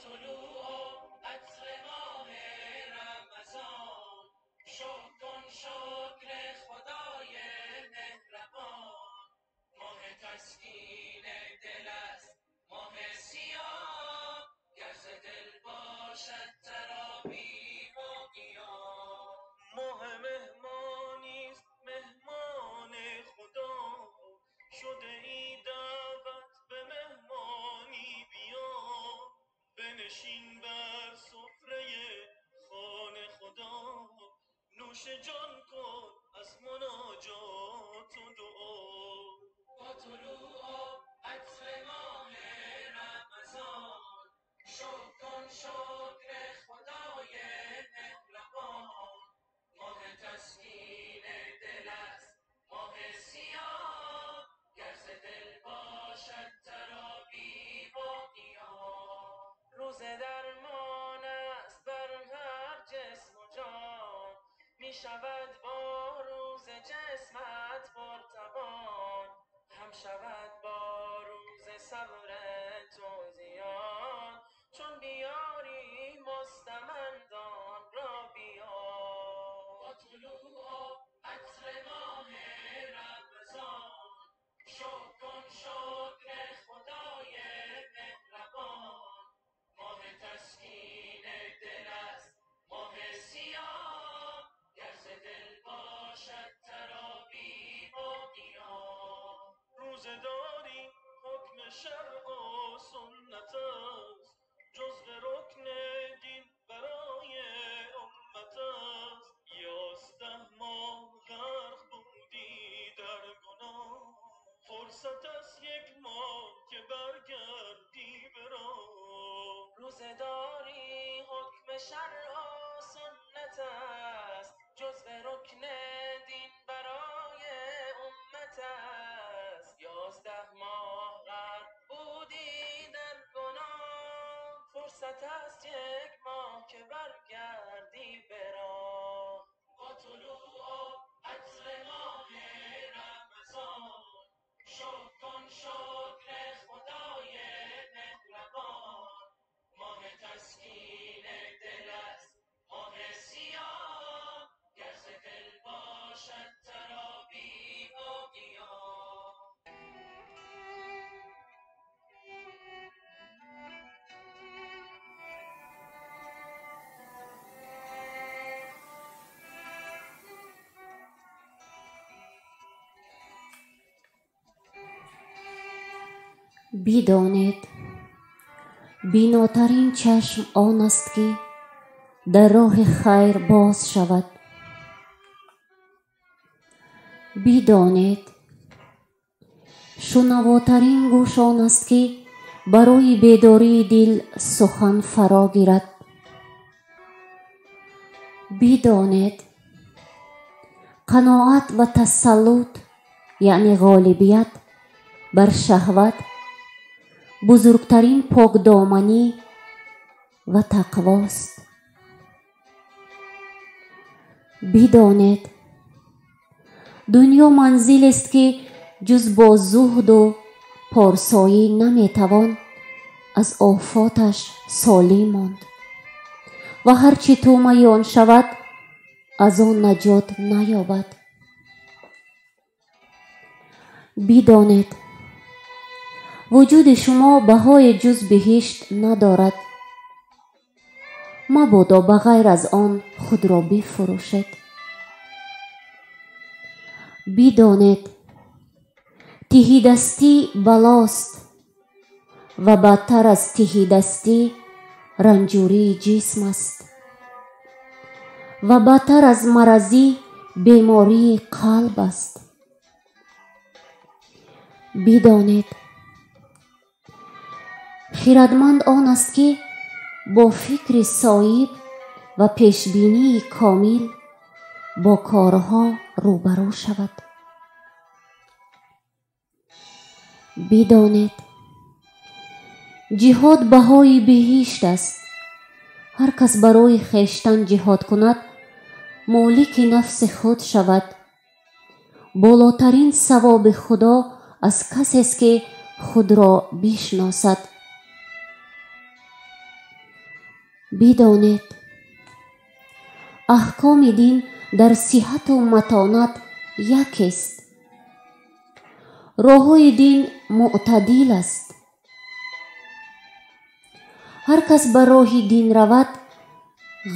طلوع و عطر ماه رمضان، شکر کن شکر خدای مهربان. ماه تسکین دل است ماه سیاه، گر ز دل باشد تراویح و قیام. ماه مهمانیست مهمان خدا، شده ای دعوت به مهمانی بیا. بنشین بر سفره خانه خدا، نوش جان کن از مناجات و دعا. با طلوع و عطر ماه رمضان، شکر کن شکر خدای مهربان. ماه تسکین دل است ماه سیاه، گر ز دل باشد تراویح و قیام. روزه درمان است بر هر جسم و جان، می شود با روز جسمت پرتوان. هم شود با روز صبر تو زیان، چون بیاری مستمندان را بیار. با طلوع و عطر ماه رمضان، شکر کن شکر خدای مهربان. ماه تسکین دل است ماه سیاه، گر ز دل باشد تراویح و قیام. روزه‌داری حکم شرع و سنت است، جزو رکن دین برای امت است. 11 ماه غرق بودی در گناه، فرصت است 1 ماه که برگردی به راه. روزه‌داری حکم شرع و سنت است، جزو رکن دین برای امت است. 11 ماه غرق بودی در گناه، فرصت است 1 ماه که برگردی به راه. با طلوع و عطر ماه رمضان، شکر کن شکر خدای مهربان. ماه تسکین دل است ماه سیاه، گر ز دل باشد تراویح و قیام. бидонед бинотарин чашм он аст, ки дар роҳи хайр боз шавад. Бидонед шунавотарин гӯш он аст, ки барои бедории дил сухан фаро гирад. Бидонед қаноат ва тасаллут, яъне ғолибият бар шаҳват, бузургтарин покдоманӣ ва тақвост. Бидонед дунё манзилест, ки ҷуз бо зуҳду порсоӣ наметавон аз офоташ солим монд ва ҳар чӣ тӯъмаи он шавад, аз он наҷот наёбад. Бидонед вуҷуди шумо баҳои ҷуз биҳишт надорад. Мабодо ба ғайр аз он худро бифурӯшед. Бидонед тиҳидастӣ балост ва бадтар аз тиҳидастӣ ранҷурии ҷисм аст ва бадтар аз маразӣ бемории қалб аст. Бидонед хирадманд он аст, ки бо фикри соиб ва пешбинии комил бо корҳо рӯбарӯ шавад. Бидонед ҷиҳод баҳои биҳишт аст. Ҳар кас барои хештан ҷиҳод кунад, молики нафси худ шавад. Болотарин савоби Худо аз касест, ки худро бишносад. Бидонед, аҳкоми дин дар сиҳату матонат якест. Роҳҳои дин мӯътадил аст. Ҳар кас ба роҳи дин равад,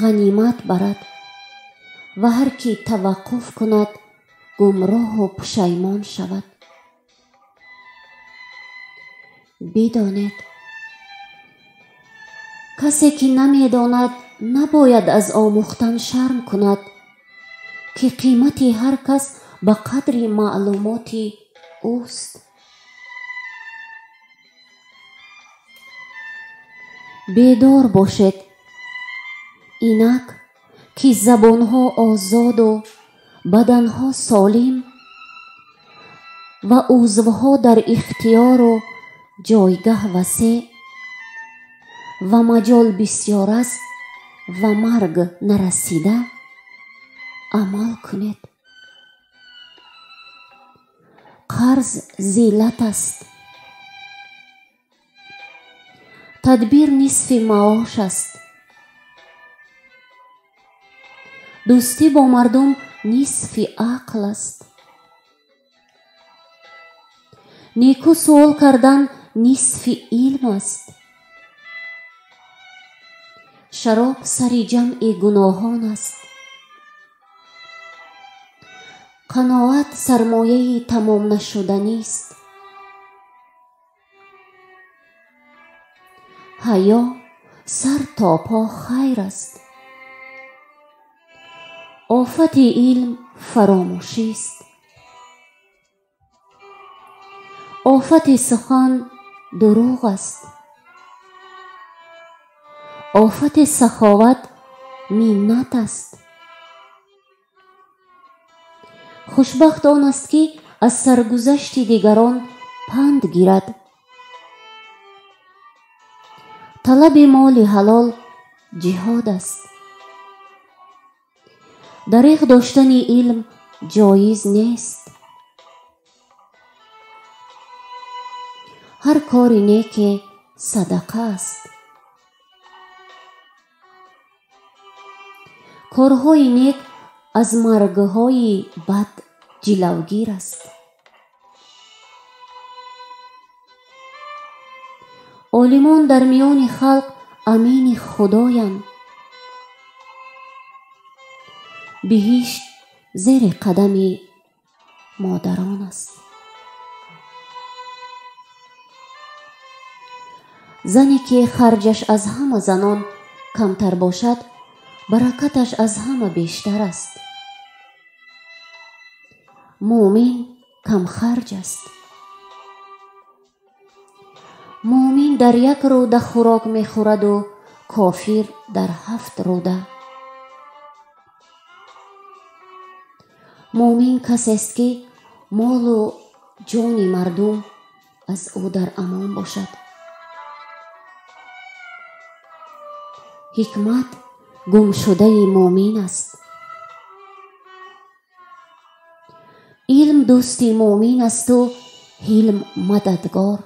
ғанимат барад ва ҳар ки таваққуф кунад, гумроҳу пушаймон шавад. Бидонед, касе ки намедонад, набояд аз омӯхтан шарм кунад, ки қимати ҳар кас ба қадри маълумоти ӯст. Бедор бошед, инак ки забонҳо озоду баданҳо солим ва узвҳо дар ихтиёру ҷойгаҳ васеъ ва маҷол бисёр аст ва марг нарасида, амал кунед. Қарз зиллат аст. Тадбир нисфи маош аст. Дӯстӣ бо мардум нисфи ақл аст. Некӯ суол кардан нисфи илм аст. Шароб сари ҷамъи гуноҳон аст. Қаноат сармояи тамомнашуданист. Ҳаё сар то по хайр аст. Офати илм фаромӯшист. Офати сухан дурӯғ аст. Офати саховат миннат аст. Хушбахт он аст, ки аз саргузашти дигарон панд гирад. Талаби моли ҳалол ҷиҳод аст. Дареғ доштани илм ҷоиз нест. Ҳар кори неке садақа аст. Корҳои нек аз маргҳои бад ҷилавгир аст. Олимон дар миёни халқ амини худоянд. Биҳишт зери қадами модарон аст. Зане ки харҷаш аз ҳама занон камтар бошад, баракаташ аз ҳама бештар аст. Муъмин камхарҷ аст. Муъмин дар як рӯда хӯрок мехӯраду кофир дар 7 рӯда. Муъмин касест, ки молу ҷони мардум аз ӯ дар амон бошад. Ҳикмат гумшудаи муъмин аст. Илм дӯсти муъмин асту ҳилм мададгор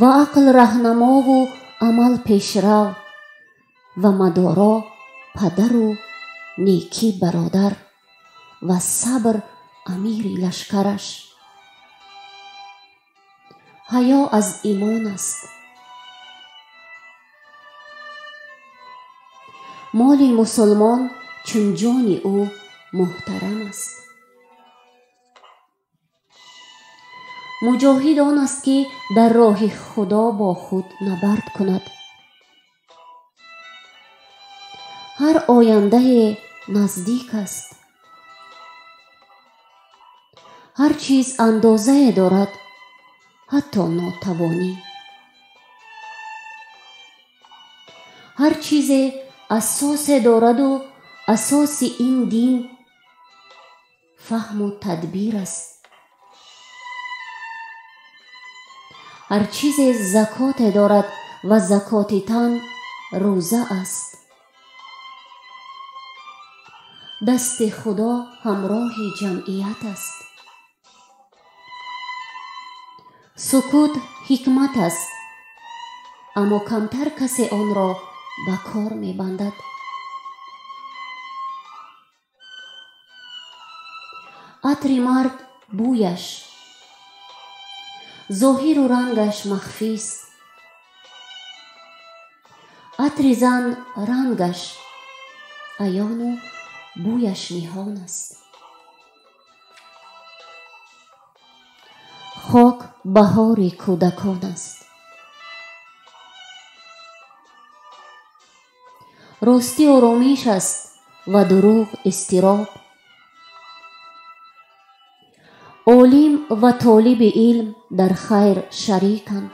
ва ақл раҳнамову амал пешрав ва мадоро падару некӣ бародар ва сабр амири лашкараш. Ҳаё аз имон аст. Моли мусулмон чун ҷони ӯ муҳтарам аст. Муҷоҳид он аст, ки дар роҳи Худо бо худ набард кунад. Ҳар ояндае наздик аст. Ҳар чиз андозае дорад, ҳатто нотавонӣ. Ҳар чизе асосе дораду асоси ин дин фаҳму тадбир аст. Ҳар чизе закоте дорад ва закоти тан рӯза аст. Дасти Худо ҳамроҳи ҷамъият аст. Сукут ҳикмат аст, аммо камтар касе онро ба кор мебандад. Атри мард бӯяш, зоҳиру рангаш махфист. Атри зан рангаш аёну бӯяш ниҳон аст. Хок баҳори кӯдакон аст. Ростӣ оромиш аст ва дурӯғ изтироб. Олим ва толиби илм дар хайр шариканд.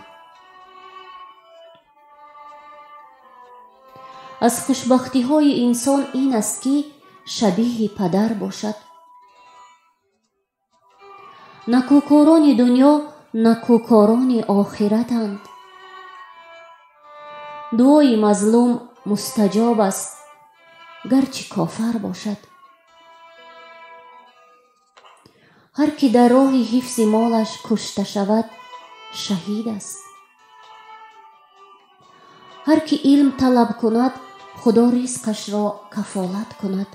Аз хушбахтиҳои инсон ин аст, ки шабиҳи падар бошад. Накӯкорони дунё накӯкорони охиратанд. Дуои мазлум мустаҷоб аст, гарчи кофар бошад. Ҳар ки дар роҳи ҳифзи молаш кушта шавад, шаҳид аст. Ҳар ки илм талаб кунад, Худо ризқашро кафолат кунад.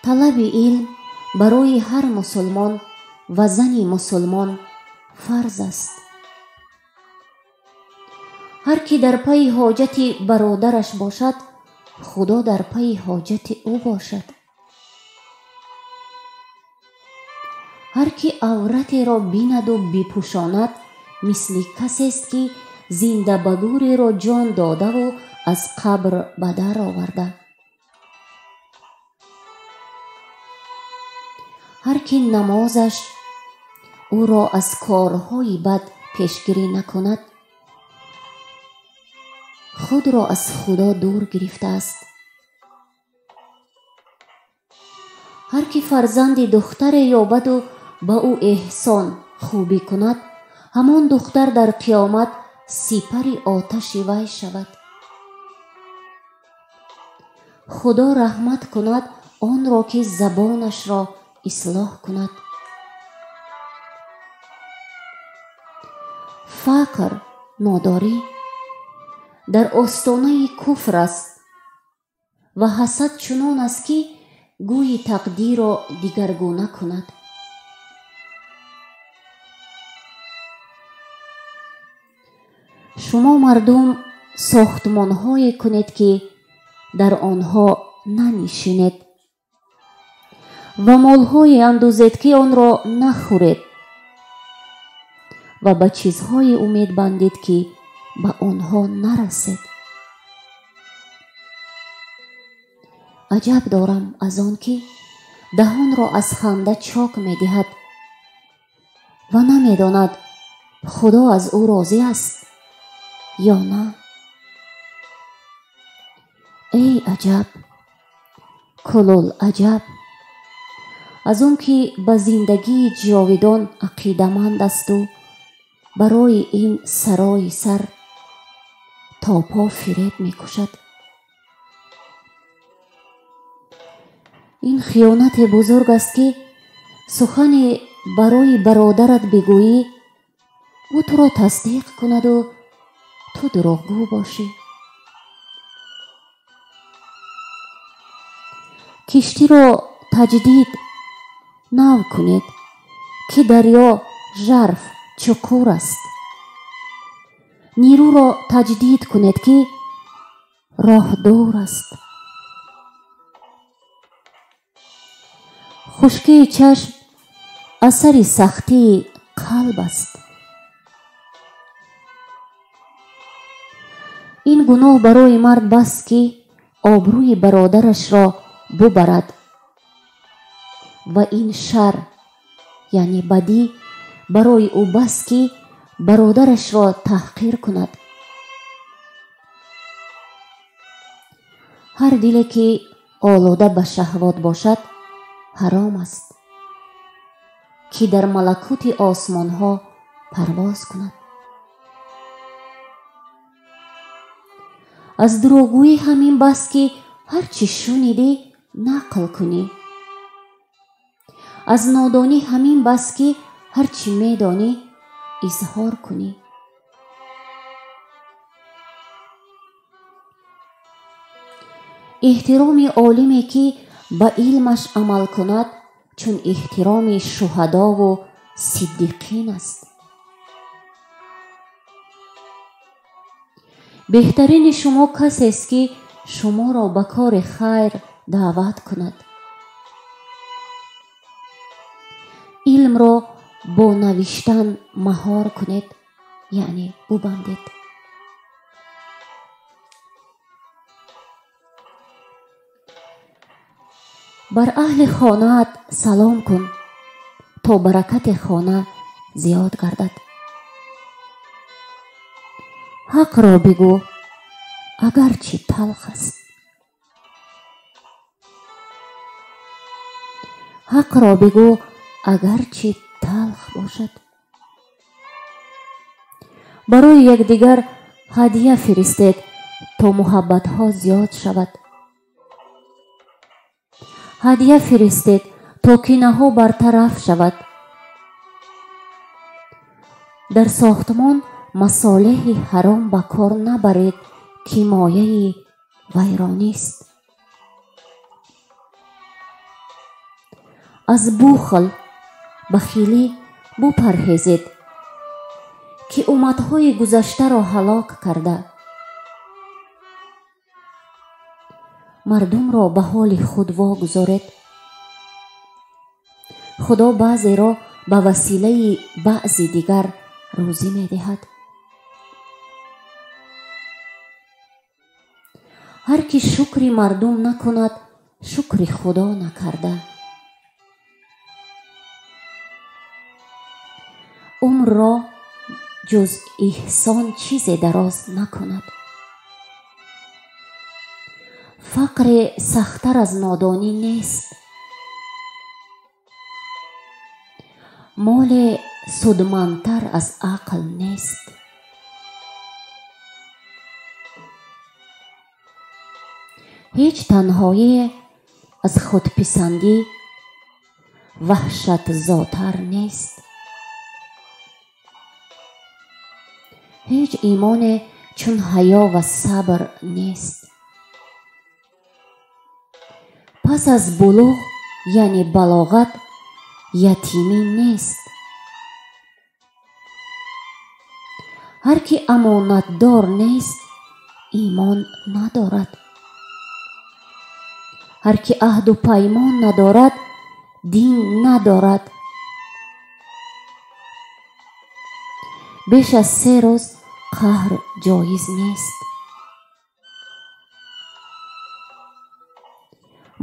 Талаби илм барои ҳар мусулмон ва зани мусулмон фарз аст. Ҳар ки дар пайи ҳоҷати бародараш бошад, Худо дар пайи ҳоҷати ӯ бошад. Ҳар ки авратеро бинаду бипӯшонад, мисли касест, ки зинда ба гӯреро ҷон додаву аз қабр ба дар оварда. Ҳар ки намозаш ӯро аз корҳои бад пешгирӣ накунад, худро аз Худо дур гирифтааст. Ҳар ки фарзанди духтаре ёбаду ба ӯ эҳсон хубӣ кунад, ҳамон духтар дар қиёмат сипари оташи вай шавад. Худо раҳмат кунад онро, ки забонашро ислоҳ кунад. Фақр, нодорӣ дар остонаи куфр аст ва ҳасад чунон аст, ки гӯйи тақдирро дигаргуна кунад. Шумо мардум сохтмонҳое кунед, ки дар онҳо нанишинед ва молҳое андӯзед, ки онро нахӯред ва ба чизҳое умед бандед, ки ба онҳо нарасед. Аҷаб дорам аз он, ки даҳонро аз ханда чок медиҳад ва намедонад Худо аз ӯ розӣ аст ё на. Эй аҷаб, кулул аҷаб аз он, ки ба зиндагии ҷовидон ақидаманд асту барои ин сарои сар то по фиреб мекушад. Ин хиёнате бузург аст, ки сухане барои бародарат бигӯӣ, ӯ туро тасдиқ кунаду ту дурӯғгӯ бошӣ. Киштиро таҷдид нав кунед, ки дарё жарф чуқур аст. Нерӯро таҷдид кунед, ки роҳ дур аст. Хушкии чашм асари сахтии қалб аст. Ин гуноҳ барои мард бас, ки обрӯи бародарашро бубарад ва ин шар, яъне бадӣ, барои ӯ бас, ки бародарашро таҳқир кунад. Ҳар диле, ки олуда ба шаҳвот бошад, ҳаром аст, ки дар малакути осмонҳо парвоз кунад. Аз дурӯғгӯӣ ҳамин бас, ки ҳар чӣ шунидӣ нақл кунӣ. Аз нодонӣ ҳамин бас, ки ҳар чӣ медонӣ изҳор кунӣ. Эҳтироми олиме ки ба илмаш амал кунад, чун эҳтироми шуҳадову сиддиқин аст. Беҳтарини шумо касест, ки шуморо ба кори хайр даъват кунад. Илмро бо навиштан маҳор кунед, яъне бубандед. Бар аҳли хонаат салом кун, то баракати хона зиёд гардад. Ҳақро бигӯ, агарчи талх аст. Ҳақро бигӯ, агарчи талх бошад. Барои якдигар ҳадя фиристед, то муҳаббатҳо зиёд шавад. Ҳадя фиристед, то кинаҳо бартараф шавад. Дар сохтмон масолеҳи ҳаром ба кор набаред, ки мояи вайронист. Аз бухл, бахилӣ бупарҳезед, ки умматҳои гузаштаро ҳалок карда. Мардумро ба ҳоли худ вогузоред. Худо баъзеро ба василаи баъзи дигар рӯзӣ медиҳад. Ҳар ки шукри мардум накунад, шукри Худо накарда. Умрро ҷуз эҳсон чизе дароз накунад. Фақре сахттар аз нодонӣ нест. Моле судмандтар аз ақл нест. Ҳеҷ танҳое аз худписандӣ ваҳшатзотар нест. Ҳеҷ имоне чун ҳаё ва сабр нест. Пас аз булуғ, яъне балоғат, ятимӣ нест. Ҳар ки амонатдор нест, имон надорад. Ҳар ки аҳду паймон надорад, дин надорад. Беш аз 3 рӯз қаҳр ҷоиз нест.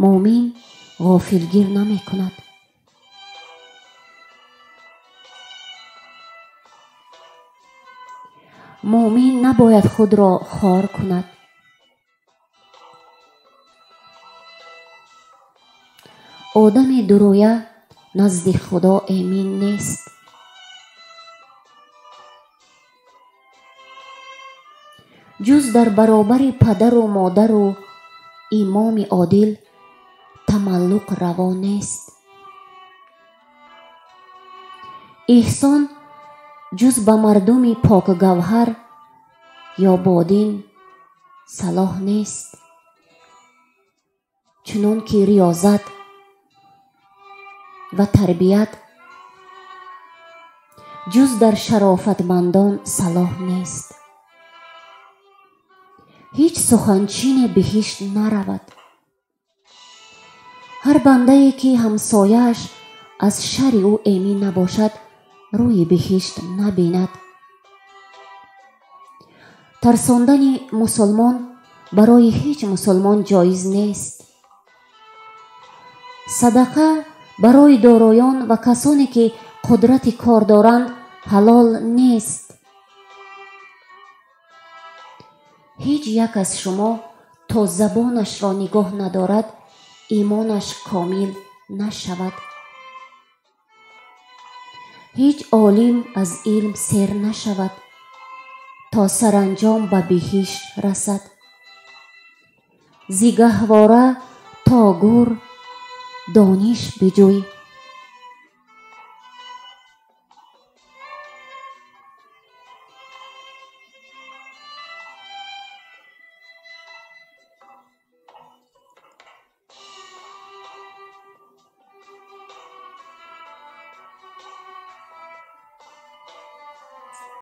Мӯмин ғофилгир намекунад. Мӯмин набояд худро хор кунад. Одами дурӯя назди Худо эмин нест. Ҷуз дар баробари падару модару имоми одил тамаллуқ раво нест. Эҳсон ҷуз ба мардуми покгавҳар ё бодин салоҳ нест. Чунон ки риёзат ва тарбият ҷуз дар шарофатмандон салоҳ нест. Ҳеҷ суханчине биҳишт наравад. Ҳар бандае ки ҳамсояаш аз шарри ӯ эмин набошад, рӯи биҳишт набинад. Тарсондани мусулмон барои ҳеҷ мусулмон ҷоиз нест. Садақа барои дороён ва касоне ки қудрати кор доранд ҳалол нест. Ҳеҷ як аз шумо то забонашро нигоҳ надорад, имонаш комил нашавад. Ҳеҷ олим аз илм сер нашавад, то саранҷом ба биҳишт расад. Зи гаҳвора то гӯр дониш биҷӯй.